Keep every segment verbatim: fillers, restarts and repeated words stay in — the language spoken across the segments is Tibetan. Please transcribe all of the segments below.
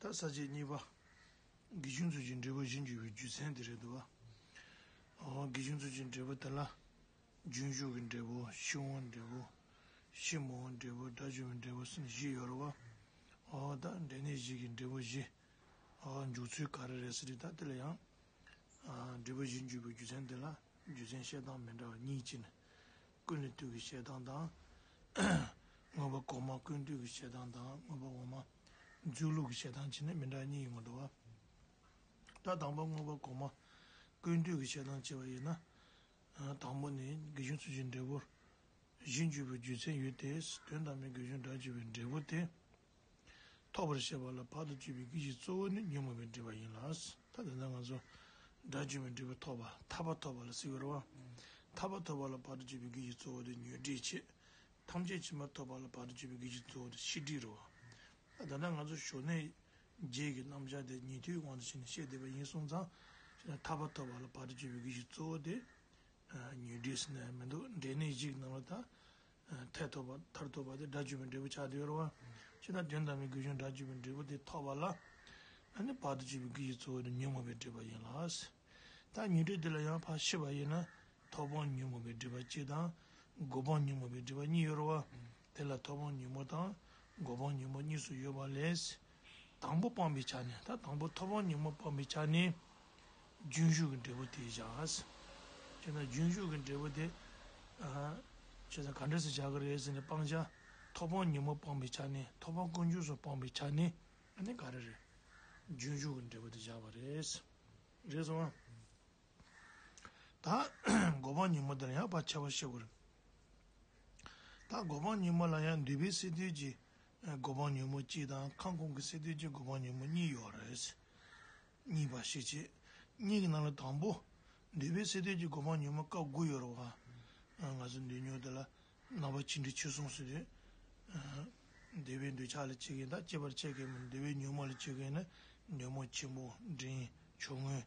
ད་ས་བཅད་གཉིས་པ། དགེ་སྦྱོང་ཚུལ་གྱི་འབྲས་བུ་བཞི་འཇུག་པའི་རྒྱུ་མཚན་དེ་རེད་འདུག་བ། ཨོ། དགེ་སྦྱོང་ཚུལ་གྱི་འབྲས་བུ་དེ་ལ། རྒྱུན་ཞུགས་ཀྱི་འབྲས་བུ། ཕྱིར་འོང་འབྲས་བུ། ཕྱིར་མི་འོང་འབྲས་བུ། དགྲ་བཅོམ་པའི་འབྲས་བུ་ཟེར་ནས་བཞི་ཡོད་རེད་བ། ཨོ། ད་འབྲས་གནས་བཞི་གི་འབྲས་བུ་བཞི། ཨོ། འཇུག་ཚུལ་ག་རེ་རེད་ཟེར་དུས་ད་དེ་ལ་ཡང་། ཨ། འབྲས་བུ་བཞི་འཇུག་པའི་རྒྱུ་མཚན་དེ་ལ་རྒྱུ་མཚན་བཤད་སྟངས་མི་འདྲ་བ་གཉིས་ཅིག་ནི། ཀུན་ལས་བཏུས་ཀྱི་བཤད་སྟངས་དང་། མངོན་པ་གོང་མ་ཀུན་བཏུས་ཀྱི་བཤད་སྟངས་དང་། མངོན་པ་འོག་མ་མཛོད་ལུགས་ཀྱི་བཤད་སྟངས་བྱས་ནས་མི་འདྲ་གཉིས་ཡོང་གི་འདུག་བ། ད་དང་པོ་མངོན་པ་གོང་མ་ཀུན་བཏུས་ཀྱི་བཤད་སྟངས་བྱས་པ་ཡིན་ན། ཨ། དང་པོ་ནི་དགེ་སྦྱོང་ཚུལ་གྱི་འབྲས་བུ་བཞི་འཇུག་པའི་རྒྱུ་མཚན་ཡོད་དེ། དོན་དམ་པའི་དགེ་སྦྱོང་དགྲ་བཅོམ་པའི་འབྲས་བུ་དེ་ཐོབ་པར་བྱེད་པ་ལ་བར་དུ་གཅོད་པའི་དགེ་བཞི་གཙོ་བོ་ནི་ཉོན་མོངས་པའི་སྒྲིབ་པ་ཡིན་ལ། ད་དེ་ནས་ང་ཚོ་དགྲ་བཅོམ་པའི་འབྲས་བུ་ཐོབ་པ། ཐར་པ་ཐོབ་པ་ལ་ཟེར་གྱི་རེད་བ། ཐར་པ་ཐོབ་པ་ལ་བར་དུ་གཅོད་པའི་དགེ་བཞི་གཙོ་བོ་དེ་ཉོན་སྒྲིབ་བྱེད། ཐམས་ཅད་མཁྱེན་པ་ཐོབ་པ་ལ་བར་དུ་གཅོད་པའི་དགེ་བཞི་གཙོ་བོ་དེ་ཤེས་སྒྲིབ་རེད་བ། ད་ལྟ་ང་ཚོ་ཞོགས་ནས་རྗེས་ཀྱི་རྣམ་གཞག་དེ་ཉན་ཐོས་དབང་དུ་བྱས་ནས་བཤད་བསྡད་པ་ཡིན་སོང་ཙང་། བྱས་ན་ཐར་པ་ཐོབ་པ་ལ་བར་དུ་གཅོད་པའི་དགེ་བཞི་གཙོ་བོ་དེ་ཉོན་སྒྲིབ་ཟེར་ན་ཡང་མི་འདུག་འབྲས་གནས་བཞི་གི་ནང་ལ་ད། ཐར་ཐོབ་པ། ཐར་ཐོབ་པ་དེ་དགྲ་བཅོམ་པའི་འབྲས་བུ་ཆགས་བསྡད་ཡོད་རེད་བ། བྱས་ན་དོན་དམ་པའི་དགེ་སྦྱོང་དགྲ་བཅོམ་པའི་འབྲས་བུ་དེ་ཐོབ་པ་ལ། ཨ་ནི་བར་དུ་གཅོད་པའི་དགེ་བཞི་གཙོ་བོ་དེ་ཉོན་མོངས་པའི་སྒྲིབ་པ་ཡིན་ལ། ད་ཉོན་སྒྲིབ་དེ་ལ་ཡང་ཕར་ཕྱེ་བ་ཡིན་ན། ཐོབ་དབང་ཉོན་མོངས་པའི་སྒྲིབ་པ་གཅིག་དང་། འགོག་སྤང་ཉོན་མོངས་པའི་སྒྲིབ་པ་གཉིས་ཡོད་རེད་བ། དེ་ལ་ཐོབ་དབང་ཉོན་མོངས་དང་འགོག་སྤང་ཉོན་མོངས་གཉིས་སུ་ཡོད་པ་ལས། དང་པོ་སྤངས་པའི་ཆ་ནས། ད་དང་པོ་ཐོབ་དབང་ཉོན་མོངས་སྤངས་པའི་ཆ་ནས། རྒྱུན་ཞུགས་ཀྱི་འབྲས་བུ་དེ་བཞག་བྱས་ན་རྒྱུན་ཞུགས་ཀྱི་འབྲས་བུ་དེ། ཨ། བྱས་ཙང་ག་འདྲ་སེ་བཞག་གི་རེད་ཟེར་ནས་སྤང་བྱ། ཐོབ་དབང་ཉོན་མོངས་སྤངས་པའི་ཆ་ནས། ཐོབ་དབང་དཀོན་མཆོག་གསུམ་སྤངས་པའི་ཆ་ནས། ཨ་ནི་ག་རེ་རེད། རྒྱུན་ཞུགས་ཀྱི་འབྲས་བུ་དེ་བཞག་པ་རེད། རེད་སོང་ཨ། ད་འགོག་སྤང་ཉོན་མོངས་དེ་ལ་ཡང་ཕར་ཕྱེ་བ་ཤེས་དགོས་རེད། ད་འགོག་སྤང་ཉོན་མོངས་ལ་ཡང་འདོད་པའི་སས་བསྡུས་ཀྱི་འགོག་སྤང་ཉོན་མོངས་གཅིག་དང་། ཁམས་ཁོང་གི་སས་བསྡུས་ཀྱི་འགོག་སྤང་ཉོན་མོངས་གཉིས་ཡོད་རེད། གཉིས་པ་ཤེས་བྱེད། གཉིས་ཀྱི་ནང་ལ་དང་པོ། འདོད་པའི་སས་བསྡུས་ཀྱི་འགོག་སྤང་ཉོན་མོངས་སྐབས་དགུ་ཡོད་རེད་བ། ང་ཚོ་འདོད་ཉོན་དེ་ལ། རྣམ་པ་ཆེ་འབྲིང་ཆུང་གསུམ་ཟེར་དུས། འདོད་པའི་འདོད་ཆགས་ལ་སྐྱེ་མཁན་དང་སྐྱེད་པར་བྱེད་མཁན་མིན། འདོད་པའི་ཉོན་མོངས་ལ་སྐྱེ་མཁན་ནི་ཉོན་མོངས་ཆེན་པོ། འབྲིང་། ཆུང་ངུ།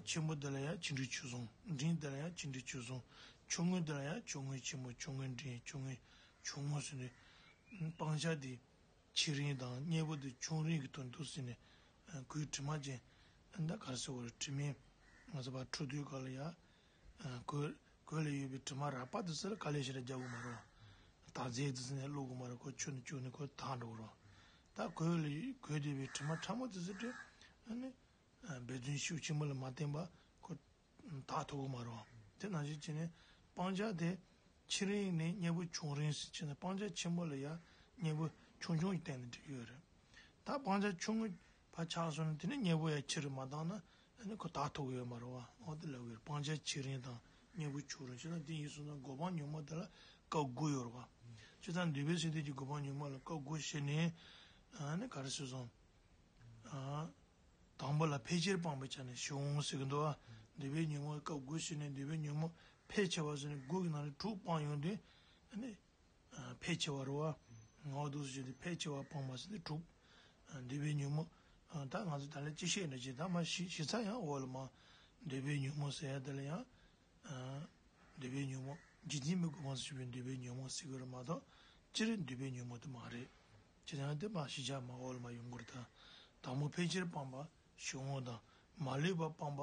ཆེན་པོ་འདི་ལ་ཡང་ཆེ་འབྲིང་ཆུང་གསུམ། འབྲིང་འདི་ལ་ཡང་ཆེ་འབྲིང་ཆུང་གསུམ། ཆུང་ངུ་འདི་ལ་ཡང་ཆུང་ངུ་ཆེན་པོ། ཆུང་ངུ་འབྲིང་། ཆུང་ངུ་ཆུང་ངུ་ཟེར་ནས། སྤང་བྱ་འདི་ཆེ་རིང་དང་གཉེན་པོ་འདི་ཆུང་རིང་གི་དོན་དུ་ཟེར་ནས། གོས་དྲི་མ་ཅན། ད་ག་རེ་ཟེར་བ་རེད། དྲི་མས་ང་ཚོ་ཕར་འཁྲུད་དུས་སྐབས་ལ་ཡ། གོས། གོས་ལ་ཡོད་པའི་དྲི་མ་རགས་པ་དེ་ཚོ་ལ་དཀའ་ལས་ཞེ་དྲག་རྒྱག་དགོས་མ་རེད་བ། དག་རྫས་དེ་ཚོ་ནས་བླུག་དགོས་མ་རེད། ཁོ་ཆུ་ནང་བཅུག་ནས་ཁོ་དག་འགྲོ་གི་རེད་བ། ད་གོས་ལ་གོས་དེ་བའི་དྲི་མ་ཕྲ་མོ་དེ་ཚོ་དེ། ཨ་ནི། འབད་བརྩོན་ཤུགས་ཆེན་པོ་ལ་མ་བརྟེན་པ་ཁོ་དག་ཐུབ་ཀྱི་མ་རེད་བ། དེ་ནང་བཞིན་བྱས་ནས་སྤང་བྱ་དེ་ཆེ་རིང་ནས་གཉེན་པོ་ཆུང་རིང་ཟེར་བྱས་ནས། སྤང་བྱ་ཆེན་པོ་ལ་ཡ་གཉེན་པོ་ཆུང་ཆུང་གི་སྟེང་ནས་འགྲིག་གི་ཡོད་རེད། ད་སྤང་བྱ་ཆུང་ངུ་ཕར་ཆགས་སོང་ན། དེ་ནས་གཉེན་པོ་ཡ་ཆེ་རུ་མ་བཏང་ན། ཨ་ནི་ཁོ་དག་ཐུབ་ཀྱི་ཡོད་མ་རེད་བ། འོ་དེ་ལབ་ཀྱི་ཡོད་རེད། སྤང་བྱ་ཆེ་རིང་དང་གཉེན་པོ་ཆུང་རིང་བྱས་ན། དེ་ཡིན་སོང་ན་འགོག་སྤང་ཉོན་མོངས་དེ་ལ་སྐབས་དགུ་ཡོད་རེད་བ། བྱས་ཙང་འདོད་པའི་སས་བསྡུས་ཀྱི་འགོག་སྤང་ཉོན་མོངས་ལ་སྐབས་དགུ་བྱས་ནས། ཨ་ནི་ག་རེ་ཟེར་སོང་། ཨ། དང་པོ་ལ་ཕལ་ཆེར་སྤངས་པའི་ཆ་ནས་ཕྱིར་འོང་ཟེར་གྱི་འདུག་བ། འདོད་པའི་ཉོན་མོངས་སྐབས་དགུ་བྱས་ནས། འདོད་པའི་ཉོན་མོངས་ཕལ་ཆེ་བ་ཟེར་ནས་དགུ་གི་ནང་ནས་དྲུག་སྤངས་ཡོང་དུས། ཨ་ནི། ཕལ་ཆེ་བ་རེད་བ། ངོ་བོ་འདུག་སེ་བྱས་ཏེ་ཕལ་ཆེ་བ་སྤངས་པ་ཟེར་ཏེ་དྲུག་འདོད་པའི་ཉོན་མོངས། ད་ང་ཚོ་ད་ལན་སྤྱི་བཤད་འདྲ་བྱས། ད་མར་ཞིབ་ཞིབ་ཚགས་ཡང་འོག་ལ་མར། འདོད་པའི་ཉོན་མོངས་ཟེར་ཡ་དེ་ལ་ཡང་། འདོད་པའི་ཉོན་མོངས། འཇིག་རྟེན་པའི་སྒོ་མང་དུ་ཞུགས་པའི་འདོད་པའི་ཉོན་མོངས་ཟེར་གྱི་རེད་མ་གཏོགས། སྤྱིར་འདོད་པའི་ཉོན་མོངས་དེ་མ་རེད། བྱས་ཙང་དེ་མར་ཞིབ་ཆ་མར་འོག་ལ་མར་ཡོང་གི་རེད་ད། དང་པོ་ཕལ་ཆེར་སྤངས་པ། ཕྱིར་འོང་དང་མ་ལུས་པ་སྤངས་པ།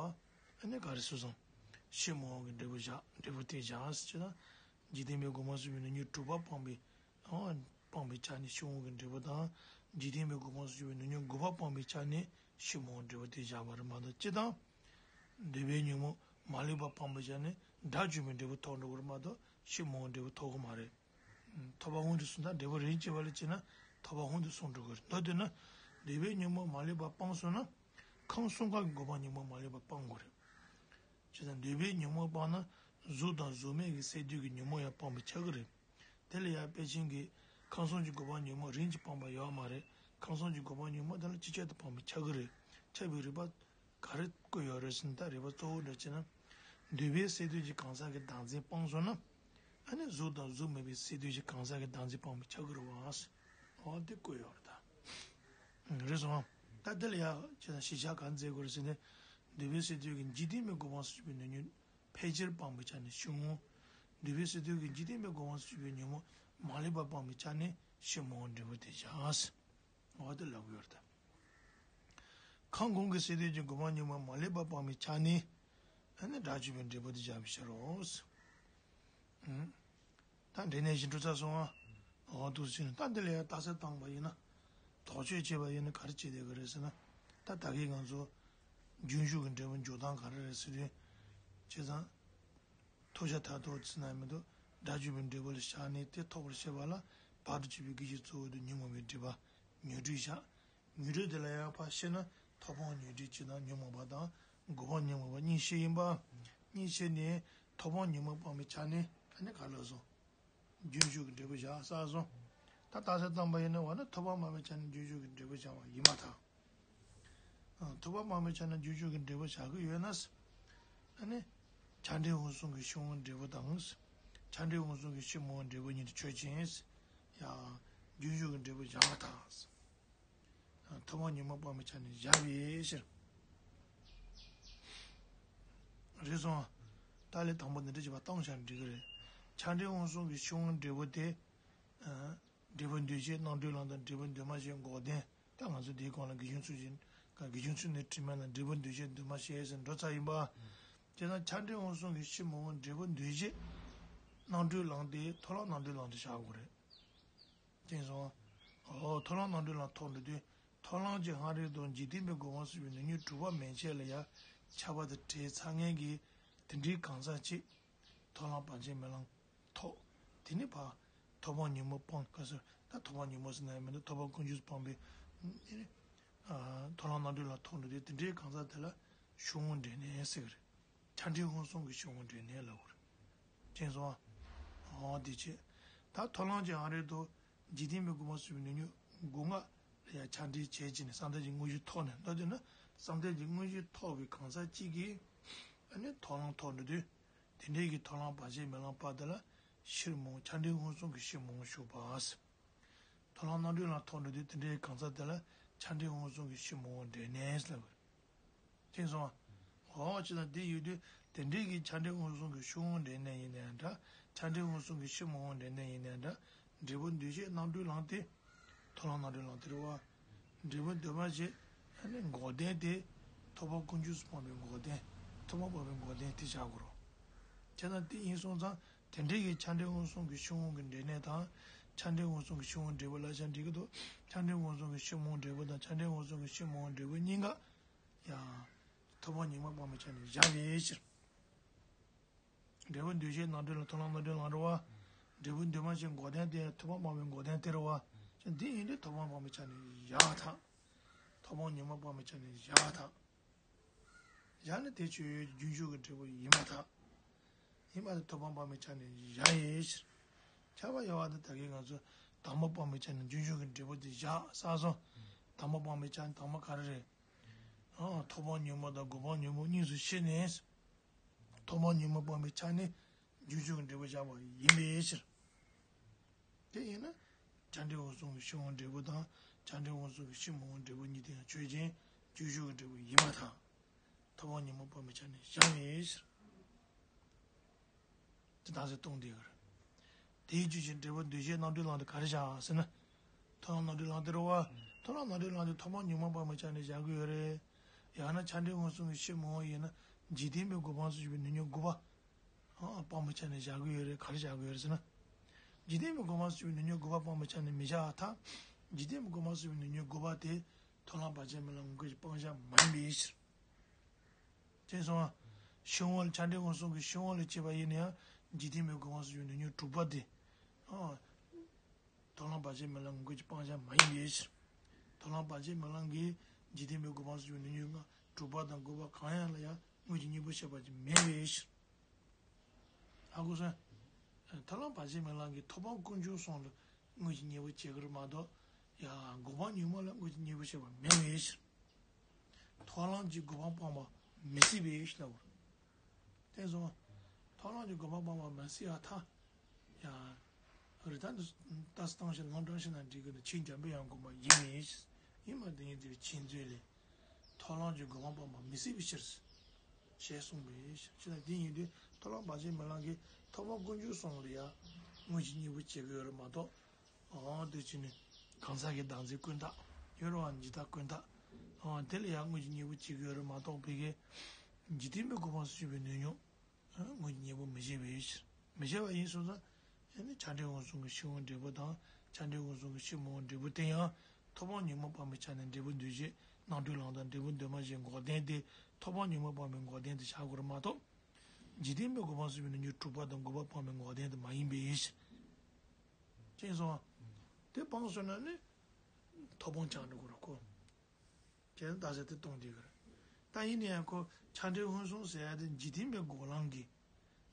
ཨ་ནི་ག་རེ་ཟེར་སོང་། ཕྱིར་མི་འོང་གི་འབྲས་བུ་བཞག་འབྲས་བུ་དེ་བཞག་ཟེར་ན། འཇིག་རྟེན་པའི་སྒོ་མང་དུ་ཞུགས་པའི་ནོར་ཉོན་དྲུག་པ་སྤངས་པའི། ཨ། སྤངས་པའི་ཆ་ནས་ཕྱིར་འོང་གི་འབྲས་བུ་དང་། འཇིག་རྟེན་པའི་སྒོ་མང་དུ་ཞུགས་པའི་ནོར་ཉོན་དགུ་པ་སྤངས་པའི་ཆ་ནས་ཕྱིར་མི་འོང་འབྲས་བུ་དེ་བཞག་པ་རེད་མ་གཏོགས། སྤྱིར་བཏང་། འདོད་པའི་ཉོན་མོངས་མ་ལུས་པ་སྤངས་པའི་ཆ་ནས་དགྲ་བཅོམ་པའི་འབྲས་བུ་ཐོབ་འགྲོ་གི་རེད་མ་གཏོགས། ཕྱིར་མི་འོང་འབྲས་བུ་ཐོབ་ཀྱི་མ་རེད། ཐོབ་པ་སྔོན་དུ་སོང་། ད་འབྲས་བུ་རིམ་གྱིས་པ་ལ་བྱས་ན་ཐོབ་པ་སྔོན་དུ་སོང་འགྲོ་གི་རེད། མདོར་བསྡུས་ན། འདོད་པའི་ཉོན་མོངས་མ་ལུས་པ་སྤངས་སོང་ན། ཁམས་གསུམ་ཀ་གི་འགོག་པ་ཉོན་མོངས་མ་ལུས་པ་སྤང་དགོས་རེད། བྱས་ཙང་འདོད་པའི་ཉོན་མོངས་སྤངས་ན། གཟུགས་དང་གཟུགས་མེད་ཀྱི་སས་བསྡུས་ཀྱི་ཉོན་མོངས་ཡང་སྤངས་པའི་ཆ་གི་རེད། དེ་ལ་ཡང་དཔེ་ཅན་གྱི་ཁམས་གསུམ་གྱི་འགོག་པ་ཉོན་མོངས་རིམ་གྱིས་སྤངས་པ་ཡོད་མ་རེད། ཁམས་གསུམ་གྱི་འགོག་པ་ཉོན་མོངས་དེ་ལ་ཅི་ཕྱིར་དུ་སྤངས་པའི་ཆ་གི་རེད། ཁྱབ་པའི་རིགས་པ། ག་རེ་བཀོད་ཡོད་རེད་ཟེར་ན། ད་རིགས་པ་གཙོ་བོ་འདྲ་བྱས་ན། འདོད་པའི་སས་བསྡུས་ཀྱི་གང་ཟག་གི་བདག་འཛིན་སྤངས་སོང་ན། ཨ་ནི་གཟུགས་དང་གཟུགས་མེད་པའི་སས་བསྡུས་ཀྱི་གང་ཟག་གི་བདག་འཛིན་སྤངས་པའི་ཆ་གི་རེད་བ། འོ་དེ་བཀོད་ཡོད་རེད་ད། རེད་སོང་། ད་དེ་ལ་ཡང་བྱས་ན་ཞིབ་ཆ་ག་རེ་མཛད་དགོས་རེད་ཟེར་ན། འདོད་པའི་སས་བསྡུས་ཀྱི་འཇིག་རྟེན་པའི་སྒོ་མང་དུ་ཞུགས་པའི་ནོར་ཉོན་ཕལ་ཆེར་སྤངས་པའི་ཆ་ནས་ཕྱིར་འོང་། འདོད་པའི་སས་བསྡུས་ཀྱི་འཇིག་རྟེན་པའི་སྒོ་མང་དུ་ཞུགས་པའི་ཉོན་མོངས་མ་ལུས་པ་སྤངས་པའི་ཆ་ནས་ཕྱིར་མི་འོང་འབྲས་བུ་དེ་བཞག་འོ་དེ་ལབ་ཀྱི་ཡོད་རེད་ད། ཁམས་གོང་གི་སས་བསྡུས་ཀྱི་དགུ་པ་ཉོན་མོངས་མ་ལུས་པ་སྤངས་པའི་ཆ་ནས། ཨ་ནི་སྒྲ་བརྗོད་པའི་འབྲས་བུ་དེ་བཞག་པའི་ཕྱིར་རོ། ཨུམ། ད་འབྲས་གནས་བཞི་འགྲོ་ཚར་སོང་ཨ། འོ་འདུག་ཟེར་ནས་ད་འདི་ལ་ཡང་རྟགས་གསལ་བཏང་བ་ཡིན་ན། དོགས་གཅོད་བྱས་པ་ཡིན་ན་ག་རེ་བྱེད་བསྡད་ཀྱི་རེད་ཟེར་ན། ད་ད་གིན་ང་ཚོ་རྒྱུན་ཞུགས་ཀྱི་འབྲས་བུ་འཇོག་སྟངས་ག་རེ་རེད་ཟེར་དུས། བྱས་ཙང་། ཐོབ་བྱ་མཐར་ཐུག་ཟེར་ན་མི་འདུག་སྒྲ་བརྗོད་པའི་འབྲས་བུ་ལ་བཞག་ནས་དེ་ཐོབ་པར་བྱེད་པ་ལ་བར་དུ་གཅོད་པའི་དགེ་བཤེས་གཙོ་བོ་དེ་ཉོན་མོངས་པའི་སྒྲིབ་པ་ཉོན་སྒྲིབ་བཞག་ཉོན་སྒྲིབ་དེ་ལ་ཡང་ཕར་བཤད་ན་ཐོབ་དཔང་ཉོན་སྒྲིབ་གཅིག་དང་ཉོན་མོངས་པ་དང་། སྒོམ་སྤང་ཉོན་མོངས་པ་གཉིས་བཤད་ཡིན་པ། གཉིས་བཤད་ནས་ཐོབ་དཔང་ཉོན་མོངས་སྤངས་པའི་ཆ་ནས་ཨ་ནི་ག་ལབ་སོང་། རྒྱུན་ཞུགས་ཀྱི་འབྲས་བུ་བཞག་བསགས་སོང་། ད་རྟགས་གསལ་བཏང་པ་ཡིན་ན་འོ་ན་ཐོབ་དཔང་སྤངས་པའི་ཆ་ནས་རྒྱུན་ཞུགས་ཀྱི་འབྲས་བུ་བཞག་པ་ཡིན་པར་ཐལ། ཨ། ཐོབ་དཔང་སྤངས་པའི་ཆ་ནས་རྒྱུན་ཞུགས་ཀྱི་འབྲས་བུ་བཞག་གི་ཡོད་ན། ཨ་ནི། ཆ་འབྲས་འོད་གསུམ་གྱི་ཤེས་དབང་འབྲས་བུ་དང་། ཆ་འབྲས་འོད་གསུམ་གྱི་ཕྱིར་མི་འོང་འབྲས་བུ་གཉིས་དེ་ཆོས་ཅན། ཡང་། རྒྱུན་ཞུགས་ཀྱི་འབྲས་བུ་བཞག་པར་ཐལ། ཐོབ་དཔང་ཉོན་མོངས་སྤངས་པའི་ཆ་ནས་བཞག་པའི་ཕྱིར། རེད་སོང་། ད་ལན་དང་པོ་འདི་འདྲ་བྱས་པ་བཏང་བཞག་འགྲིག་གི་རེད། ཆ་འབྲས་འོད་གསུམ་གྱི་ཤེས་དབང་འབྲས་བུ་དེ། འབྲས་བུ་འདུས་བྱས་རྣམ་གྲོལ་ལམ་དང་འབྲས་བུ་འདུས་མ་བྱས་འགོག་བདེན། ད་ང་ཚོ་འདིའི་གོང་ལ་དགེ་སྦྱོང་ཚུལ་བཞིན་དགེ་སྦྱོང་ཚུལ་ནས་དྲི་མེད་ལ་འབྲས་བུ་འདུས་བྱས་འདུས་མ་བྱས་ཟེར་འགྲོ་ཚར་ཡིན་པ། དེ་ན་ཆ་འབྲས་འོད་གསུམ་གྱི་ཕྱིར་མི་འོང་འབྲས་བུ་འདུས་བྱས་རྣམ་གྲོལ་ལམ་དེ་མཐོང་ལམ་རྣམ་གྲོལ་ལམ་དུ་བཞག་དགོས་རེད། དེ་སོང་། འོ་མཐོང་ལམ་རྣམ་གྲོལ་ལམ་ཐོབ་འགྲོ་དུས་མཐོང་ལམ་གྱི་སྔ་རོལ་དུ་འཇིག་རྟེན་པའི་སྒོ་མང་སུ་ཡི་ནི་ཉོན་དྲུག་པ་མན་ཆད་ལ་ཡང་ཁྱབ་པ་དང་བྲལ་ཚར་མཁན་གྱི་དེ་འདྲའི་གང་ཟག་ཅིག་མཐོང་ལམ་བར་ཆད་མེད་ལམ་ཐོབ། དེ་ནས་ཕར་ཐོབ་དཔང་ཉོན་མོངས་སྤངས་ག་ཟེར་ད་ཐོབ་དཔང་ཉོན་མོངས་ཟེར་ན་ཡང་མི་འདུག་ཐོབ་དཔང་ཀུན་འབྱུང་སྤངས་པའི། ཨ། མཐོང་ལམ་རྣམ་གྲོལ་ལམ་ཐོབ་འགྲོ་དུས་དེ་འདྲའི་གང་ཟག་དེ་ལ་ཤེས་དབང་འབྲས་གནས་ཟེར་གི་རེད། ཆ་འབྲས་འོད་གསུམ་གྱི་ཤེས་དབང་འབྲས་གནས་ལབ་དགོས་རེད། དེ་སོང་། འོ་དེ་བྱས། ད་མཐོང་ལམ་གྱི་སྔ་རོལ་དུ་འཇིག་རྟེན་པའི་སྒོ་མང་སུ་ཡི་ནི་ཉོན་སྒོ་ལྔ་ལ་ཡང་ཆ་འདྲེས་བྱས་བྱས་ནས་བསམ་གཏན་གྱི་དངོས་གཞི་ཐོབ་ནས་མདོར་བསྡུས་ན་བསམ་གཏན་གྱི་དངོས་གཞི་ཐོབ་པའི་གང་ཟག་གཅིག་གིས་ཨ་ནི་མཐོང་ལམ་ཐོབ་འགྲོ་དུས། དེ་འདྲའི་གི་མཐོང་ལམ་བར་ཆད་མེད་ལམ་པ་དེ་ལ་ཕྱིར་མི་འོང་ཆ་འབྲས་འོད་གསུམ་གྱི་ཕྱིར་མི་འོང་ཞུགས་པ་ཟེར། མཐོང་ལམ་རྣམ་གྲོལ་ལམ་ཐོབ་འགྲོ་དུས་དེ་འདྲའི་གང་ཟག་དེ་ལ་ཆ་འབྲས་འོད་གསུམ་གྱི་ཕྱིར་མི་འོང་འབྲས་གནས་ལབ་པ་རེད། དེ་སོང་། འོ་ཅི་ལ་དེ་ཡོད་དུས་དེ་འདྲའི་གི་ཆ་འབྲས་འོད་གསུམ་གྱི་ཕྱིར་མི་འོང་འབྲས་གནས་ཡིན་ནའང་འདྲ། ཆ་འབྲས་འོད་གསུམ་གྱི་ཕྱིར་མི་འོང་འབྲས་གནས་ཡིན་ནའང་འདྲ། འབྲས་བུ་འདུས་བྱས་རྣམ་གྲོལ་ལམ་དེ། མཐོང་ལམ་རྣམ་གྲོལ་ལམ་དེ་རེད་བ། འབྲས་བུ་འདུས་མ་བྱས་ཨ་ནི་འགོག་བདེན་དེ། ཐོབ་དཔང་ཀུན་འབྱུང་སུ་སྤངས་པའི་འགོག་བདེན། ཐོབ་དཔང་སྤངས་པའི་འགོག་བདེན་དེ་བྱ་དགོས་རེད། བྱས་ཙང་དེ་ཡིན་སོང་ཙང་དེ་འདྲའི་གི་ཆ་འབྲས་འོད་གསུམ་གྱི་ཕྱིར་མི་འོང་གི་འབྲས་གནས་དང་། ཆ་འབྲས་འོད་གསུམ་གྱི་ཕྱིར་མི་འོང་འབྲས་བུ་ལབ་བྱས་འགྲིག་གི་འདུག་ཆ་འབྲས་འོད་གསུམ་གྱི་ཕྱིར་མི་འོང་འབྲས་བུ་དང་ཆ་འབྲས་འོད་གསུམ་གྱི་ཕྱིར་མི་འོང་འབྲས་བུ་གཉིས་ཀ་ཡང་། ཐོབ་དཔང་ཉོན་མོངས་སྤངས་པའི་ཆ་ནས་བཞག་པའི་ཕྱིར། འབྲས་བུ་འདུས་བྱས་རྣམ་གྲོལ་ལམ་མཐོང་ལམ་རྣམ་གྲོལ་ལམ་རེད་བ། འབྲས་བུ་འདུས་མ་བྱས་འགོག་བདེན་དེ་ཐོབ་དཔང་སྤངས་པའི་འགོག་བདེན་དེ་རེད་བ། ཅི་འདི་ཡིན་དུས་ཐོབ་དཔང་སྤངས་པའི་ཆ་ནས་བཞག་པར་ཐལ། ཐོབ་དཔང་ཉོན་མོངས་སྤངས་པའི་ཆ་ནས་བཞག་པར་ཐལ། བཞག་ན་དེ་ཆོས་རྒྱུན་ཞུགས་ཀྱི་འབྲས་བུ་ཡིན་པར་ཐལ། ཡིན་པ་དེ་ཐོབ་དཔང་སྤངས་པའི་ཆ་ནས་བཞག་པའི་ཕྱིར། ཁྱབ་པ་ཡོད་པ་དེ་ད་གིན་ང་ཚོ་དང་པོ་སྤངས་པའི་ཆ་ནས་རྒྱུན་ཞུགས་ཀྱི་འབྲས་བུ་དེ་བཞག་བསགས་སོང་། དང་པོ་སྤངས་པའི་ཆ་ནས་དང་པོ་ག་རེ་རེད། ཨ། ཐོབ་དཔང་ཉོན་མོངས་དང་སྒོམ་སྤང་ཉོན་མོངས་གཉིས་སུ་ཕྱེ་ནས། ཐོབ་དཔང་ཉོན་མོངས་སྤངས་པའི་ཆ་ནས་རྒྱུན་ཞུགས་ཀྱི་འབྲས་བུ་བཞག་པ་ཡིན་པའི་ཕྱིར། དེ་ཡིན་ན། ཆ་འབྲས་འོད་གསུམ་གྱི་ཕྱིར་མི་འོང་འབྲས་བུ་དང་ཆ་འབྲས་འོད་གསུམ་གྱི་ཕྱིར་མི་འོང་འབྲས་བུ་གཉིས་དེ་ཡང་ཆོས་ཅན། རྒྱུན་ཞུགས་ཀྱི་འབྲས་བུ་ཡིན་པར་ཐལ། ཐོབ་དཔང་ཉོན་མོངས་སྤངས་པའི་ཆ་ནས་བཞག་པའི་ཕྱིར། དེ་རྟགས་གསལ་གཏོང་བསྡད་ཀྱི་རེད། དེའི་རྒྱུ་ཅན་འབྲས་བུ་འདུས་བྱས་རྣམ་གྲོལ་ལམ་དེ་ག་རེ་བཞག་ཟེར་ན། མཐོང་ལམ་རྣམ་གྲོལ་ལམ་དེ་རེད་བ། མཐོང་ལམ་རྣམ་གྲོལ་ལམ་དེ་ཐོབ་དཔང་ཉོན་མོངས་སྤངས་པའི་ཆ་ནས་བཞག་གི་ཡོད་རེད། ཡང་ན་ཆ་འབྲས་འོད་གསུམ་གྱི་ཕྱིར་མི་འོང་ཡིན་ན་འཇིག་རྟེན་པའི་སྒོ་སྤངས་སུ་གྱུར་པའི་ནི་ཉོན་དགུ་པ། ཨ། སྤངས་པའི་ཆ་ནས་བཞག་གི་ཡོད་རེད། ག་རེ་བཞག་གི་ཡོད་རེད་ཟེར་ན། འཇིག་རྟེན་པའི་སྒོ་སྤངས་སུ་གྱུར་པའི་ནི་ཉོན་དགུ་པ་སྤངས་པའི་ཆ་ནས་མི་བཞག་པར་ཐལ། འཇིག་རྟེན་པའི་སྒོ་སྤངས་སུ་གྱུར་པའི་ནི་ཉོན་དགུ་པ་དེ། མཐོང་ལམ་བར་ཆད་མེད་ལམ་ངོ་སྐལ་གྱི་སྤང་བྱ་མ་ཡིན་པའི་ཕྱིར། དེ་སོང་བ། ཕྱིར་མི་འོང་ལ་ཆ་འབྲས་འོད་གསུམ་གྱི་ཕྱིར་མི་འོང་ལ་བྱེད་པ་ཡིན་ན་ཡང་འཇིག་རྟེན་པའི་སྒོ་སྤངས་སུ་གྱུར་པའི་ནི་ཉོན་དྲུག་པ་དེ། ཨ། མཐོང་ལམ་བར་ཆད་མེད་ལམ་ངོ་སྐལ་གྱི་སྤང་བྱ་མ་ཡིན་པའི་ཕྱིར། མཐོང་ལམ་བར་ཆད་མེད་ལམ་གྱི་འཇིག་རྟེན་པའི་སྒོ་སྤངས་སུ་གྱུར་པའི་ནི་ཉོན་ལྔ་དྲུག་པ་དང་དགུ་པ་གང་ཡང་ལ་ཡང་དངོས་ཀྱི་གཉེན་པོ་བཤད་པ་ཅིག་མེད་པའི་ཕྱིར། ཧ་གོ་སོང་། མཐོང་ལམ་བར་ཆད་མེད་ལམ་གྱི་ཐོབ་དཔང་ཀུན་འབྱུང་གསུམ་ལ་དངོས་ཀྱི་གཉེན་པོ་བྱེད་ཀྱི་རེད་མ་གཏོགས། ཡང་སྒོམ་སྤང་ཉོན་མོངས་ལ་དངོས་ཀྱི་གཉེན་པོ་བྱེད་པ་མེད་པའི་ཕྱིར། མཐོང་ལམ་གྱི་སྒོམ་སྤང་སྤངས་པ་མི་སྲིད་པའི་ཕྱིར་ལབ་པ་རེད། དེ་སོང་། མཐོང་ལམ་གྱི་སྒོམ་སྤང་སྤངས་པ་མི་སྲིད་པར་ཐལ། ཡང་། རི་དྭགས་འདི་ལྟ་སུ་བཏང་ཞིང་ལམ་དྲངས་ཤིང་ན་འགྲིག་གི་ནི་ཆོས་འཇམ་པའི་དབྱངས་དགོངས་པ་ཡིན་མིན། ཡིན་མ་དེ་ཡིན་དེར་ཆོས་མཛོད་ལས། མཐོང་ལམ་གྱི་སྒོམ་སྤང་སྤངས་པ་མི་སྲིད་པའི་ཕྱིར། ཞེས་གསུངས་པས་ཕྱིར་ན་དེ་ཡིན་དུས་མཐོང་ལམ་བར་ཆད་མེད་ལམ་གྱི་ཐོབ་དཔང་ཀུན་འབྱུང་གསུམ་ལ་ཡང་དངོས་གཞི་གཉེན་པོ་བྱེད་ཀྱི་ཡོད་རེད་མ་གཏོགས། འོ་དེ་ཕྱིར་ནི་གང་ཟག་གི་བདག་འཛིན་ཀུན་བཏགས་ཡོད་རེད་བ། འཇིག་ལྟ་ཀུན་བཏགས་ ཨ་དེ་ལ་ཡང་དངོས་ཀྱི་གཉེན་པོ་བྱེད་ཀྱི་ཡོད་རེད་མ་གཏོགས་ཕ་གི་འཇིག་རྟེན་པའི་གོ་འཕང་སུ་ཞིག་པའི་ནུས་ཉོག་དངོས་ཀྱི་གཉེན་པོ་མི་བྱེད་པའི་ཕྱིར། མི་བྱེད་པ་ཡིན་སོང་ཙང་། ཨ་ནི་ཆ་འདྲེན་མངོན་སུམ་གྱི་ཕྱིར་འོང་འབྲས་བུ་དང་ཆ་འདྲེན་མངོན་སུམ་གྱི་ཕྱིར་མི་འོང་འབྲས་བུ་དེ་ཡང་ཐོབ་དབང་ཉོན་མོངས་སྤངས་པའི་ཆ་ནས་འབྲས་བུ་འདུས་བྱས་རྣམ་གྲོལ་ལམ་དང་འབྲས་བུ་འདུས་མ་བྱས་འགོག་བདེན་ཏེ། ཐོབ་དབང་ཉོན་མོངས་སྤངས་པའི་འགོག་བདེན་དེ་བྱ་དགོས་རེད་མ་གཏོགས། འཇིག་རྟེན་པའི་གོ་འཕང་སུ་ཞིག་པའི་ནུས་ཉོག་དྲུག་པ་དང་དགུ་པ་སྤངས་པའི་འགོག་བདེན་དེ་མ་ཡིན་པའི་ཕྱིར། ཅེས་སོ། དེ་སྤངས་སོང་ན་ནི་ཐོབ་དབང་ཆགས་འགྲོ་དགོས་རེད་ཁོ། ཁྱེད་རང་རྟགས་གསལ་དེ་གཏོང་བསྡད་ཀྱི་རེད། ད་ཡིན་ན་ཡང་ཁོ་ཆ་འདྲེན་མངོན་སུམ་ཟེར་ཡ་དེ་འཇིག་རྟེན་པའི་འགོག་ལམ་གྱི་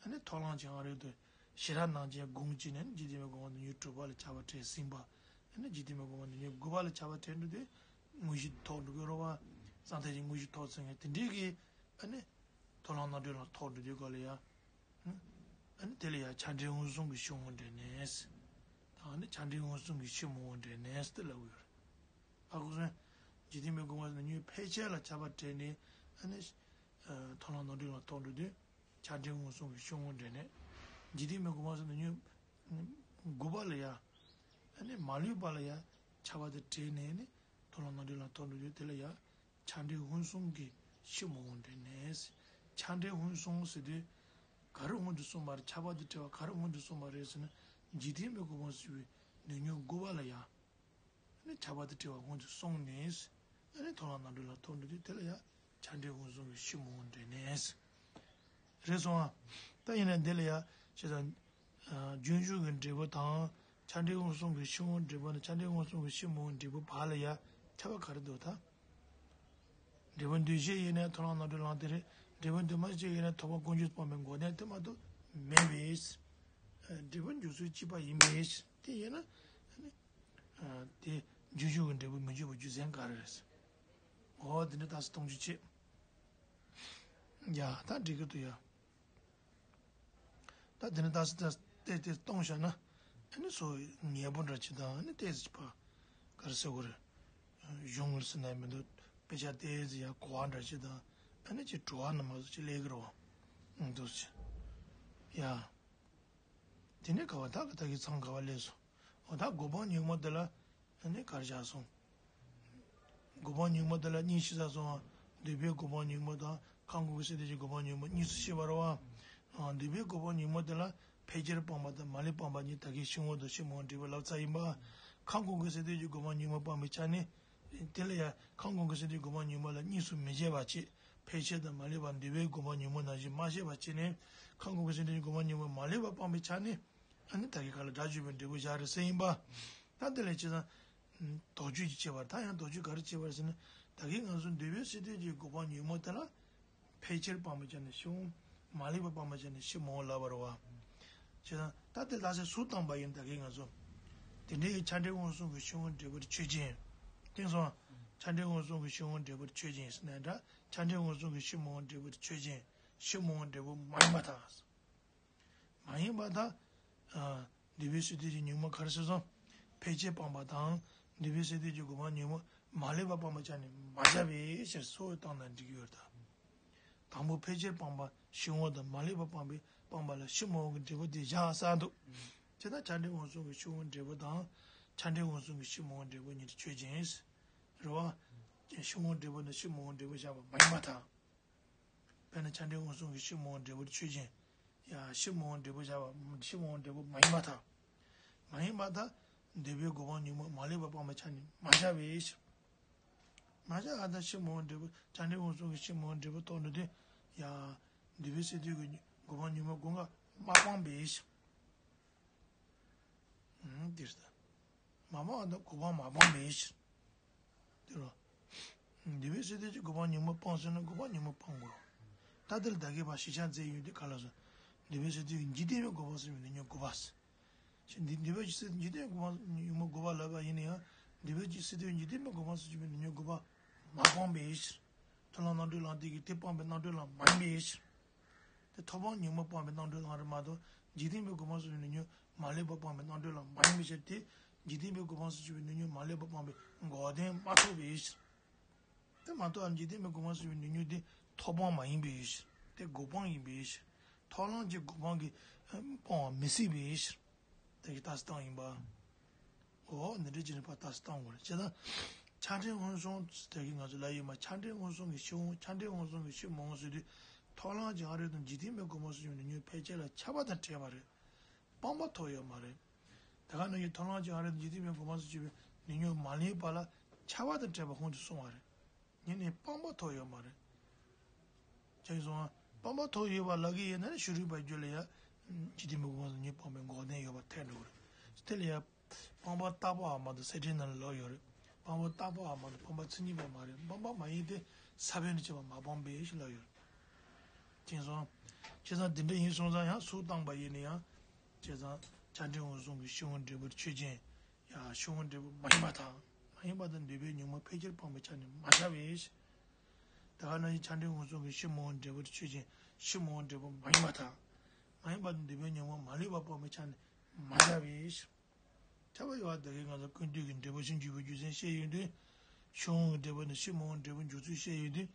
ཨ་ནི་ཐོབ་ལམ་ཅིག་ཨང་རེད་དོ། ཞི་རགས་སྣང་ཆེན་སྒོམ་བྱས་ནས་འཇིག་རྟེན་པའི་གོ་འཕང་དུ་ནུས་དྲུག་པ་ལ་ཆར་པ་བྲལ་ཟིན་པ། ཨ་ནི་འཇིག་རྟེན་པའི་གོ་འཕང་དུ་ནུས་དགུ་པ་ལ་ཆར་པ་བྲལ་འགྲོ་དུས་དངོས་གཞི་ཐོབ་འགྲོ་གི་རེད་བ། སངས་རྒྱས་ཀྱི་དངོས་གཞི་ཐོབ་ཟིན་ཡ་དེ་འདྲའི་གི་ཨ་ནི་ཐོབ་ལམ་རྣམ་གྲོལ་ལམ་ཐོབ་འགྲོ་དུས་ག་ལ་ཡ། ཨ་ནི་དེ་ལ་ཡང་ཆ་འདྲེན་མངོན་སུམ་གྱི་ཕྱིར་འོང་འབྲས་གནས། ད་ཨ་ནི་ཆ་འདྲེན་མངོན་སུམ་གྱི་ཕྱིར་མི་འོང་འབྲས་གནས་དེ་ལབ་ཡོད་རེད། ཧ་གོ་སོང་། འཇིག་རྟེན་པའི་གོ་འཕང་ནས་ཉོན་ཕལ་ཆེར་ལ་ཆར་པ་བྲལ་ནས་ཨ་ནི་ཐོབ་ལམ་རྣམ་གྲོལ་ལམ་ཐོབ་འགྲོ་དུས་ཆ་འདྲེན་མངོན་སུམ་གྱི་ཕྱིར་འོང་འབྲས་གནས། འཇིག་རྟེན་པའི་གོ་འཕང་ནས་ཉོན་དགུ་པ་ལ་ཡ། ཨ་ནི་མ་ལུས་པ་ལ་ཡ་ཆར་པ་དེ་བྲལ་ནས་ནི་ཐོབ་ལམ་རྣམ་གྲོལ་ལམ་ཐོབ་འགྲོ་དུས་དེ་ལ་ཡ། ཆ་འདྲེན་མངོན་སུམ་གྱི་ཕྱིར་མི་འོང་འབྲས་གནས། ཆ་འདྲེན་མངོན་སུམ་ཟེར་དུས། ག་རེ་སྔོན་དུ་སོང་བ་རེད། ཆར་པ་དང་བྲལ་བ་ག་རེ་སྔོན་དུ་སོང་བ་རེད་ཟེར་ན། འཇིག་རྟེན་པའི་གོ་འཕང་སུ་ཞིག་པའི་ནུས་ཉོག་དགུ་པ་ལ་ཡ། ཨ་ནི་ཆར་པ་དང་བྲལ་བ་སྔོན་དུ་སོང་ནས། ཨ་ནི་ཐོབ་ལམ་རྣམ་གྲོལ་ལམ་ཐོབ་འགྲོ་དུས་དེ་ལ་ཡ། ཆ་འདྲེན་མངོན་སུམ་གྱི་ཕྱིར་མི་འོང་འབྲས་གནས། རེད་སོང་ཨ། ད་ཡིན་ན་འདི་ལ་ཡ། བྱས་ཙང་། རྒྱུན་ཞུགས་ཀྱི་འབྲས་བུ་དང་། ཆ་འདྲེན་མངོན་སུམ་གྱི་ཕྱིར་འོང་འབྲས་བུ་ནི་ཆ་འདྲེན་མངོན་སུམ་གྱི་ཕྱིར་མི་འོང་འབྲས་བུ་བར་ལ་ཡ། ཁྱད་པར་ག་རེ་འདུག་ད། འབྲས་བུ་འདུས་བྱས་ཡིན་ན་ཐོབ་ལམ་རྣམ་གྲོལ་ལམ་དེ་རེད། འབྲས་བུ་འདུས་མ་བྱས་ཡིན་ན་ཐོབ་པ་ཀུན་འབྱུང་སྤངས་པའི་འགོག་བདེན་དེ་མ་གཏོགས་མེད་པས། འབྲས་བུ་འཇུག་ཚུལ་གཅིག་པ་ཡིན་པས། དེ་ཡིན་ན། དེ་རྒྱུན་ཞུགས་ཀྱི་འབྲས་བུ་མི་འཇུག་པའི་རྒྱུ་མཚན་ག་རེ་རེད། འོ་དེ་འདྲ་རྟགས་གསལ་གཏོང་རྒྱུ་བྱེད། ཡ་ད་འགྲིག་གི་འདུག་ཡ། ད་དེ་ནི་རྟགས་གསལ་ཏེ་དེ་གཏོང་བཞག་ན། ཨ་ནི་སོ་ངེས་པོ་འདྲ་ཅིག་དང་ཨ་ནི་ཏོག་ཙམ་ཕ། ག་རེ་ཟེར་དགོས་རེད། གཞུང་ལ་ཟེར་ན་མི་འདུག་དཔེ་ཆ་ཏོག་ཙམ་ཡ་གོ་བ་འདྲ་ཅིག་དང་ཨ་ནི་ཅིག་བྲོ་བ་ན་མ་ཟོ་ཅིག་སླེབས་ཀྱི་རེད་བ། འདུག་ཅིག་ཡ། དེ་ནས་ག་བ་ད་ག་ད་གི་མཚམས་ག་བ་སླེབས་སོང་། འོ་ད་གོ་འཕང་ཉོན་མོངས་དེ་ལ། ཨ་ནི་གར་བཞག་སོང་། གོ་འཕང་ཉོན་མོངས་དེ་ལ་གཉིས་ཕྱེ་ས་སོང་བ། འདུས་པའི་གོ་འཕང་ཉོན་མོངས་དང་ཁམས་ཀུན་གྱི་སེམས་རྟེན་གྱི་གོ་འཕང་ཉོན་མོངས་གཉིས་སུ་ཕྱེ་བ་རེད་བ། འདུས་པའི་གོ་འཕང་ཉོན་མོངས་དེ་ལ་ཕལ་ཆེར་སྤངས་པ་དང་མ་ལུས་སྤངས་པ་གཉིས་ད་གིན་ཕྱིར་འོང་དང་ཕྱིར་མི་འོང་འབྲས་བུ་ལབ་ཚར་ཡིན་པ། ཁམས་ཀུན་གྱི་སེམས་རྟེན་གྱི་གོ་འཕང་ཉོན་མོངས་སྤངས་པའི་ཆ་ནས། དེ་ལ་ཡང་ཁམས་ཀུན་གྱི་སེམས་རྟེན་གྱི་གོ་འཕང་ཉོན་མོངས་ལ་གཉིས་སུ་མི་འབྱེད་པ་བྱས། ཕལ་ཆེར་དང་མ་ལུས་པ་འདུས་པའི་གོ་འཕང་ཉོན་མོངས་ནང་བཞིན་མ་བཤད་པ་བྱས་ནས། ཁམས་ཀུན་གྱི་སེམས་རྟེན་གྱི་གོ་འཕང་ཉོན་མོངས་མ་ལུས་པ་སྤངས་པའི་ཆ་ནས། ཨ་ནི་ད་གིན་ག་ལ་སྒྲ་བརྗོད་པའི་འབྲས་བུ་བཞག་རེད་ཟེར་ཡིན་པ། ད་དེ་ལས་བྱས་ཙང་། དོགས་གཅོད་ཀྱི་བྱེད་པ་ད་ཡང་དོགས་གཅོད་ག་རེ་བྱེད་པ་རེད་ཟེར་ན། ད་གིན་ང་ཚོ་འདུས་པའི་སེམས་རྟེན་གྱི་གོ་འཕང་ཉོན་མོངས་དེ་ལ། ཕལ་ཆེར་སྤངས་པའི་ཆ་ནས་ཕྱིར་འོང་། མ་ལུས་པ་སྤངས་པའི་ཆ་ནས་ཕྱིར་མི་འོང་ལབ་པ་རེད་བ། བྱས་ཙང་ད་དེ་ལ་སེ་ཟུར་བཏང་པ་ཡིན་ད་གིན་ང་ཚོ། དེ་འདྲའི་ཆ་འདྲེན་མངོན་སུམ་གྱི་ཕྱིར་འོང་འབྲས་བུ་དེ་ཆོས་ཅན། བསྟན་སོང་། ཆ་འདྲེན་མངོན་སུམ་གྱི་ཕྱིར་འོང་འབྲས་བུ་དེ་ཆོས་ཅན་ཟེར་ནའི་འདྲ། ཆ་འདྲེན་མངོན་སུམ་གྱི་ཕྱིར་མི་འོང་འབྲས་བུ་དེ་ཆོས་ཅན། ཕྱིར་མི་འོང་འབྲས་བུ་མ་ཡིན་པར་ཐལ། མ་ཡིན་པར་ཐལ། ཨ། འདུས་པའི་སེམས་རྟེན་གྱི་ཉོན་མོངས་ག་རེ་ཟེར་སོང་། ཕལ་ཆེར་སྤངས་པ་དང་། འདུས་པའི་སེམས་རྟེན་གྱི་གོ་འཕང་ཉོན་མོངས་མ་ལུས་པ་སྤངས་པའི་ཆ་ནས་མ་བཞག་པའི་ཕྱིར་སོགས་བཏང་ན་འགྲིག་གི་ཡོད་དམ། དང་པོ་ཕལ་ཆེར་སྤངས་པ་ཕྱིར་འོང་དང་མ་ལུས་པ་སྤངས་པའི་སྤངས་པ་ལ་ཕྱིར་མི་འོང་གི་འབྲས་བུ་དེ་བཞག་ས་འདུག་དེ་ལྟར་ཆ་འདྲེན་མངོན་སུམ་གྱི་ཕྱིར་འོང་འབྲས་བུ་དང་། ཆ་འདྲེན་མངོན་སུམ་གྱི་ཕྱིར་མི་འོང་འབྲས་བུ་གཉིས་དེ་ཆོས་ཅན། རེད་བ། ཕྱིར་འོང་འབྲས་བུ་ནི་ཕྱིར་མི་འོང་འབྲས་བུ་བཞག་པ་མ་ཡིན་པར་ཐལ། དཔེར་ན་ཆ་འདྲེན་མངོན་སུམ་གྱི་ཕྱིར་མི་འོང་འབྲས་བུ་ཆོས་ཅན། ཡང་ཕྱིར་མི་འོང་འབྲས་བུ་བཞག་པ་ཕྱིར་མི་འོང་འབྲས་བུ་མ་ཡིན་པར་ཐལ། མ་ཡིན་པར་ཐལ། འདུས་པའི་གོ་འཕང་ཉོན་མོངས་མ་ལུས་པ་སྤངས་པའི་ཆ་ནས་མ་བཞག་པའི་ཕྱིར། མ་བཞག་པར་ཐལ་ཕྱིར་མི་འོང་འབྲས་བུ་ཆ་འདྲེན་མངོན་སུམ་གྱི་ཕྱིར་མི་འོང་འབྲས་བུ་རྟོགས་འགྲོ་དུས། ཡང་། འདུས་པའི་སེམས་རྟེན་གྱི་གོ་འཕང་ཉོན་མོངས་སྒོ་ལྔ་མ་སྤངས་པའི་ཕྱིར། ཨང་། འདིར་ལྟ། མ་སྤངས་པ་དང་གོ་འཕང་མ་སྤངས་པའི་ཕྱིར། འདིར་རོ། འདུས་པའི་སེམས་རྟེན་གྱི་གོ་འཕང་ཉོན་མོངས་སྤངས་ཟེར་ན་གོ་འཕང་ཉོན་མོངས་སྤང་དགོས་རོ། ད་འདིར་ད་གིན་ཕར་ཞིབ་ཆ་མཛད་ཡོང་དུས་ག་ལ་སོ། འདུས་པའི་སེམས་རྟེན་གྱི་འཇིག་རྟེན་པའི་གོ་འཕང་སུ་ཞིག་པའི་ནུས་ཉོག་དགུ་པ་ཟེར། ཞེས་འདི་འདུས་པའི་སེམས་རྟེན་འཇིག་རྟེན་གོ་འཕང་ཉོན་མོངས་དགུ་པ་ལབ་པ་ཡིན་ན་ཡང་འདུས་པའི་སེམས་རྟེན་འཇིག་རྟེན་པའི་གོ་འཕང་སུ་ཞིག་པའི་ནུས་ཉོག་དགུ་པ་མ་སྤངས་པའི་ཕྱིར། ཐོབ་ལམ་རྣམ་གྲོལ་ལམ་དེ་གིས་དེ་སྤངས་པའི་རྣམ་གྲོལ་ལམ་མ་ཡིན་པའི་ཕྱིར། དེ་ཐོབ་དབང་ཉོན་མོངས་སྤངས་པའི་རྣམ་གྲོལ་ལམ་རེད་མ་གཏོགས་འཇིག་རྟེན་པའི་གོ་འཕང་སུ་ཞིག་པའི་ནུས་ཉོག་མ་ལུས་པ་སྤངས་པའི་རྣམ་གྲོལ་ལམ་མ་ཡིན་པའི་ཕྱིར་ཏེ། འཇིག་རྟེན་པའི་གོ་འཕང་སུ་ཞིག་པའི་ནུས་ཉོག་མ་ལུས་པ་སྤངས་པའི་འགོག་བདེན་མ་ཐོབ་པའི་ཕྱིར། དེ་མ་གཏོགས་འཇིག་རྟེན་པའི་གོ་འཕང་སུ་ཞིག་པའི་ནུས་ཉོག་དེ་ཐོབ་དབང་མ་ཡིན་པའི་ཕྱིར། དེ་འགོག་སྤང་ཡིན་པའི་ཕྱིར། ཐོབ་ལམ་གྱི་འགོག་སྤང་གིས་སྤང་བ་མི་སྲིད་པའི་ཕྱིར། དེ་གི་རྟགས་གསལ་བཏང་ཡིན་པ། འོ་འདི་འདྲ་བྱས་ནས་ཕར་རྟགས་གསལ་བཏང་དགོས་རེད་བྱས་ཙང་། ཆ་འཕྲིན་མངོན་སུམ་དེ་གི་ང་ཚོ་ལ་ཡོད་མ། ཆ་འཕྲིན་མངོན་སུམ་གྱི་ཕྱིར་འོང་། ཆ་འཕྲིན་མངོན་སུམ་གྱི་ཕྱིར་མི་འོང་ཟེར་དུས། ཐོབ་ལམ་སྦྱང་རིག་དང་འཇིག་རྟེན་པའི་སྒོ་མང་སུ་ཡོད་ནི་ཉོན་ཕལ་ཆེར་ལ་ཆགས་པ་དང་བྲལ་བ་རེད། སྤངས་པ་ཐོབ་ཡོད་མ་རེད། ད་ག་ནང་བཞིན་ཐོབ་ལམ་སྦྱང་རིག་དང་འཇིག་རྟེན་པའི་སྒོ་མང་སུ་ཡོད་པའི་ནི་ཉོན་མ་ལུས་པ་ལ་ཆགས་པ་དང་བྲལ་བ་ཁོང་དུ་སོང་བ་རེད། ཉིད་ནི་སྤངས་པ་ཐོབ་ཡོད་མ་རེད། ཅེས་གསུངས། སྤངས་པ་ཐོབ་ཡོད་པ་ལབ་ཀྱི་ཡོད་ན་ནི་ཤེས་རིག་པ་རྒྱུད་ལ་ཡང་འཇིག་རྟེན་པའི་སྒོ་མང་སུ་ཉོན་སྤངས་པའི་འགོག་བདེན་ཡོད་པར་ཐལ་འགྲོ་གི་རེད། དེ་ལ་ཡང་སྤངས་པ་རྟག་པ་བ་མ་དང་གསེར་ཕྲེང་ནང་ལ་ལབ་ཡོད་རེད། སྤངས་པ་རྟག་པ་བ་མ་དང་སྤངས་པ་མཚན་ཉིད་པ་མ་རེད། སྤངས་པ་མ་ཡིན་ཏེ། ས་བོན་དང་བཅས་པ་མ་སྤངས་པས་ཞེས་ལབ་ཡོད་རེད། ཅེས་གསུངས། བྱས་ཙང་དེ་འདྲ་ཡིན་སོང་ཙང་ཡང་ཚུར་བཏང་བ་ཡིན་ན་ཡང་། བྱས་ཙང་ཆ་འཕྲིན་མངོན་སུམ་གྱི་ཕྱིར་འོང་འབྲས་བུར་ཆོས་ཅན། ཡང་ཕྱིར་འོང་འབྲས་བུ་མ་ཡིན་པ་དང་། མ་ཡིན་པ་དང་འདོད་པའི་ཉོན་མོངས་ཕལ་ཆེར་སྤངས་པའི་ཆ་ནས་མ་ཁྱབ་པས། ད་ག་ནང་བཞིན་ཆ་འཕྲིན་མངོན་སུམ་གྱི་ཕྱིར་མི་འོང་འབྲས་བུ་ཆོས་ཅན། ཕྱིར་མི་འོང་འབྲས་བུ་མ་ཡིན་པ་དང་། མ་ཡིན་པ་དང་འདོད་པའི་ཉོན་མོངས་མ་ལུས་པ་སྤངས་པའི་ཆ་ནས་མ་ཁྱབ་པས། ཁྱབ་པ་ཡོད་པ་དེ་གའི་ང་ཚོ་ཀུན་བཏུས་ཀྱི་འབྲས་བུ་ཕྱིར་འཇུག་པའི་རྒྱུ་མཚན་བཤད་ཡོང་དུས། ཕྱིར་འོང་གི་འབྲས་བུ་ནི་ཕྱིར་མི་འོང་འབྲས་བུ་འཇུག་ཚུལ་བཤད་ཡོང་དུས།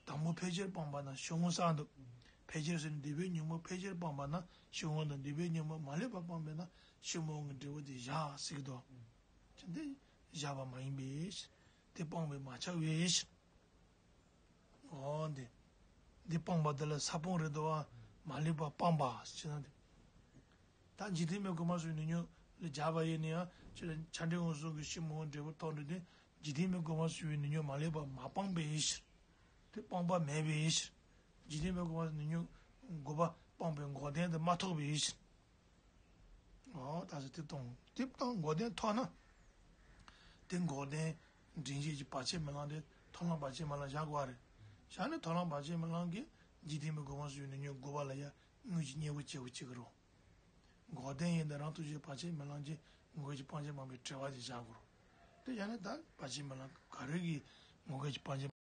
དང་པོ་ཕལ་ཆེར་སྤངས་པ་ན་ཕྱིར་འོང་གསར་འདུག་ཕལ་ཆེར་ཟེར་ནས་འདོད་པའི་ཉོན་མོངས་ཕལ་ཆེར་སྤངས་པ་ན་ཕྱིར་འོང་དང་། འདོད་པའི་ཉོན་མོངས་མ་ལུས་པ་སྤངས་པས་ན་ཕྱིར་མི་འོང་གི་འབྲས་བུ་དེ་བཞག་ཟེར་གྱི་འདུག་ཅི་འདི་བཞག་པ་མ་ཡིན་པས། དེ་སྤངས་པས་མ་ཁྱབ་པས། འོ་འདི། འདི་སྤངས་པ་དེ་ལ་ས་སྤོང་རེད་དོ། མ་ལུས་པ་སྤངས་པ་ཟེར་ན་འདི། ད་འཇིག་རྟེན་པའི་སྒོ་མང་སུ་ཡོད་ནི་ཉོན་ལ་སྦྱར་བ་ཡིན་ན་ཡང་། ཆ་འཕྲིན་མངོན་སུམ་གྱི་ཕྱིར་མི་འོང་འབྲས་བུ་ཐོབ་འགྲོ་དུས། འཇིག་རྟེན་པའི་སྒོ་མང་སུ་ཡོད་ནི་ཉོན་མ་ལུས་པ་མ་སྤངས་པའི་ཕྱིར། དེ་སྤངས་པ་མེད་པའི་ཕྱིར། འཇིག་རྟེན་པའི་སྒོ་མང་སུ་ནི་ཉོན་འགོག་པ་སྤངས་པའི་འགོག་བདེན་དེ་མ་ཐོབ་པའི་ཕྱིར། འོ་ད་ཟེར་དེ་གཏོང་། དེ་གཏོང་འགོག་བདེན་ཐོབ་ན། དེ་འགོག་བདེན་འདྲེན་བྱེད་ཀྱི་བར་ཆད་མེད་ལམ་དེ་ཐོབ་ལམ་བར་ཆད་མེད་ལམ་བཞག་དགོས་པ་རེད། བཞག་ནས་ཐོབ་ལམ་བར་ཆད་མེད་ལམ་གྱིས་འཇིག་རྟེན་པའི་སྒོ་མང་སུ་ཡོད་ནི་ཉོན་འགོག་པ་ལ་ཡང་དངོས་ཀྱི་གཉེན་པོ་སྐྱེ་བོ་སྐྱེ་གི་རེད། འགོག་བདེན་ཡིན་ན་རང་ཐོབ་བྱེད་བར་ཆད་མེད་ལམ་གྱིས་ངོ་བོ་ཉིད་ཀྱི་སྤང་བྱ་སྤངས་པའི་བྲལ་བ་དེ་བཞག་དགོས་རེད། དེ་བཞག་ནས་ད་བར་ཆད་མེད་ལམ་ག་རེ་གིས་ངོ་བོ་ཉིད་ཀྱི་སྤང་བྱ།